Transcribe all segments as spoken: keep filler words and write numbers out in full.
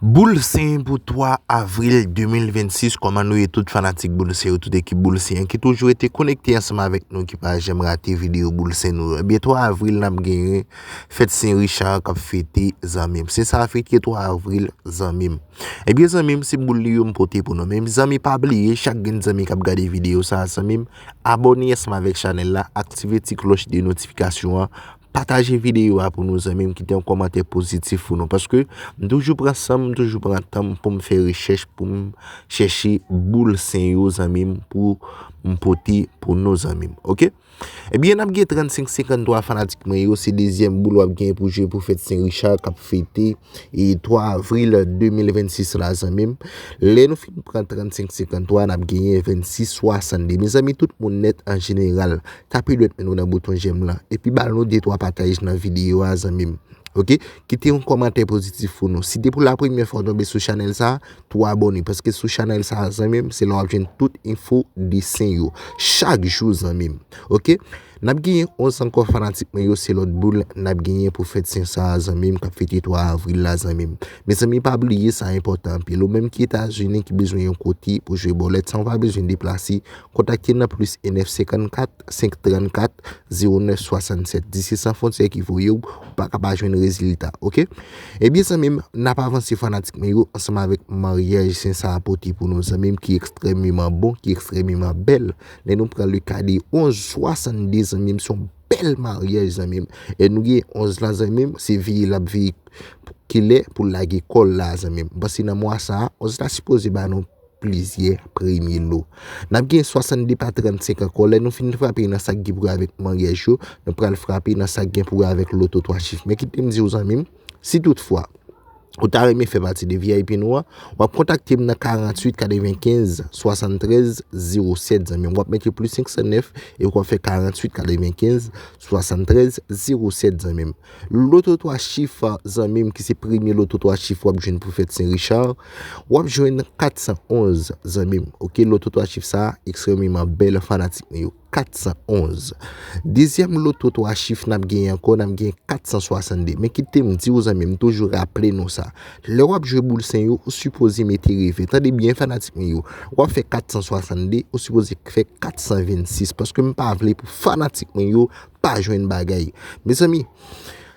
Boul Sen pou twa avril de mil vennsis, kòman nou ye tout fanatik Boul Sen yo, tout ekip Boul Sen an ki toujou rete konekte ansanm avèk nou, ki pa janm rate videyo Boul Sen nou yo. Ebyen, twa avril n ap genyen fèt Sen Richard k ap fete, zanmi m. Se sa fete twa avril, zanmi m. Ebyen, zanmi m, se boul li yo m pote pou nou. Men zanmi, pa bliye, chak grenn zanmi k ap gade videyo sa a, zanmi m, abòne ansanm avèk chanèl la, aktive ti klòch de notifikasyon an, pataje videyo a pou nou, zanmi m, kite yon kòmantè pozitif pou nou. Paske m toujou pran san m, m toujou pran tan m pou m fè rechèch, pou m chèche boul Sen yo, zanmi m, pou m pote pou nou, zanmi m. Oke? Ebyen, n ap gen trannsenk senkanntwa fanatik mwen yo, se dezyèm boul w ap gen pou jwe pou fèt Sen Richard k ap fete e twa avril de mil vennsis la, zanmi m. Lè nou fin pran trannsenk senkanntwa, n ap genyen vennsis swasannde. Mezanmi, tout moun nèt an jeneral, tape dwèt men nou nan bouton jèm lan. Epi ba nou de twa pataj nan videyo a, zanmi m. Oke? Kite yon kòmantè pozitif pou nou. Si te pou la premyè fwa w tonbe sou chanèl sa a, tou abòne. Paske sou chanèl sa a, zanmi m, se la w ap jwenn tout enfo de Sen yo. Chak jou, zanmi m. Oke? N ap genyen onz ankò fanatik mwen yo, se lòt boul n ap genyen pou fèt Sen sa a, zanmi m, k ap fete twa avril la, zanmi m. Mezanmi, pa bliye, sa enpòtan anpil. Ou menm ki Etazini, ki bezwen yon kote pou jwe bòlèt, san w pa bezwen deplase, kontakte nan plis en nèf senkannkat, senk trannkat, zewo nèf swasannsèt. Di se San Fwontyè ki voye w, ou pa ka pa jwenn rezilta, oke? Ebyen, zanmi m, n ap avanse fanatik mwen yo ansanm avèk maryaj Sen sa a pote pou nou, zanmi m, ki ekstrèmeman bon, ki ekstrèmeman bèl. Lè nou pran le ka de onz swasannde, zanmi m, se yon bèl maryaj, zanmi m. E nou gen onz la, zanmi m, se veye l ap veye kilè pou l lage kò l la, zanmi m. M panse nan mwa sa a, onz la sipoze ba nou plizyè premye lo. N ap gen swasannde pa trannsenk ankò. Lè nou fin frape nan sa k gen pou wè avèk maryaj yo, nou pral frape nan sa k gen pou wè avèk loto twa chif. Men kite m di w, zanmi m, si toutfwa ou ta renmen fè pati de V I P nou an, w ap kontakte m nan karanntuit katrevenkenz swasanntrèz zewo sèt, zanmi m. W ap mete plis senk san nèf e w ap fè karanntuit katrevenkenz swasanntrèz zewo sèt, zanmi m. Loto twa chif, zanmi m, ki se premye loto twa chif w ap jwenn pou fèt Sen Richard, w ap jwenn kat san onz, zanmi m. Oke, loto twa chif sa a, ekstrèmeman bèl, fanatik mwen yo. Kat san onz. Dezyèm loto twa chif n ap genyen ankò, n ap genyen kat san swasannde. Men kite m di w, zanmi m, toujou raple nou sa. Lè w ap jwe boul Sen yo, ou sipoze mete reve. Tande byen, fanatik mwen yo. W ap fè kat san swasannde, ou sipoze fè kat san vennsis. Paske m pa vle pou fanatik mwen yo pa jwenn bagay. Mezanmi,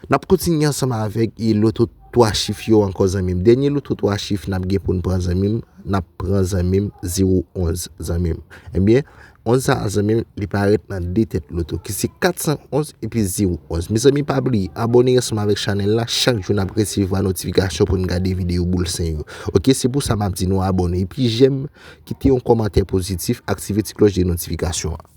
n ap kontinye ansanm avèk e loto twa chif yo ankò, zanmi m. Dènye loto twa chif n ap gen pou n pran, zanmi m, n ap pran, zanmi m, zewo onz, zanmi m. Ebyen, onz sa a, zanmi m, li parèt nan de tèt loto, ki se kat san onz epi zewo onz. Mezanmi, pa bliye, abòne ansanm avèk chanèl la. Chak jou n ap resevwa notifikasyon pou n gade videyo boul Sen yo. Oke, se pou sa m ap di nou abòne. Epi jèm, kite yon kòmantè pozitif, aktive ti klòch de notifikasyon an.